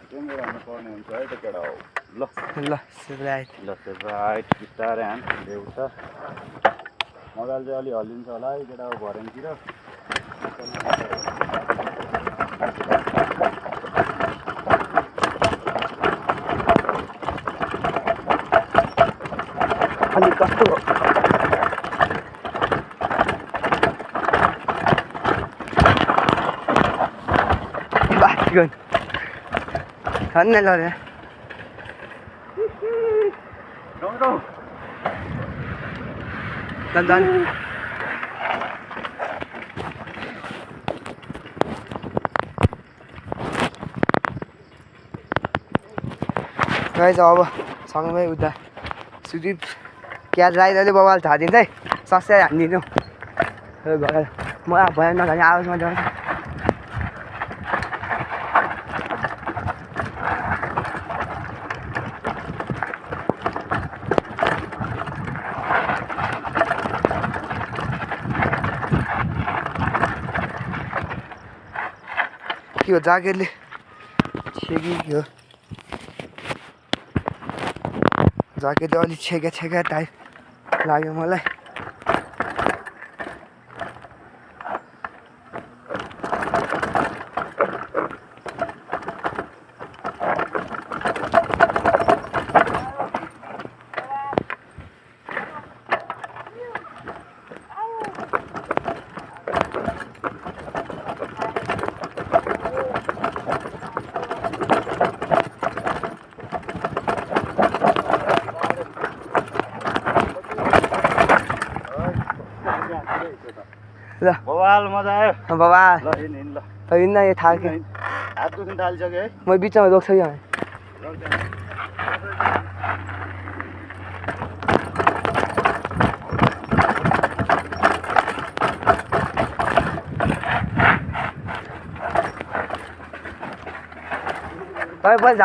क्यामेरामा पर्ने हुन्छ है त केटा हो ल ल राइट ल राइट बिस्तारै ह्यान्ड देउता मोबाइल चाहिँ अलि हल्लिन्छ होला है केटा हो भरेनतिर अलि कस्तो बाटगन धन्य ल दन गाइस अब सँगै उता सुदीप क्याच राइडरले बबाल झारिदिन्छ है सस्याइ हानिदिनु म भयो नभने आवाजमा जान्छ के हो ज्याकेटले छेकियो ज्याकेटले अलिक छेका टाइप लाग्यो मलाई ल बवाल मजा आयो बाबा ल हिँड ल हिँड्न यो थाल्के हात दुख्न थालिसक्यो है म बिचमा रोक्छु कि तपाईँ पछि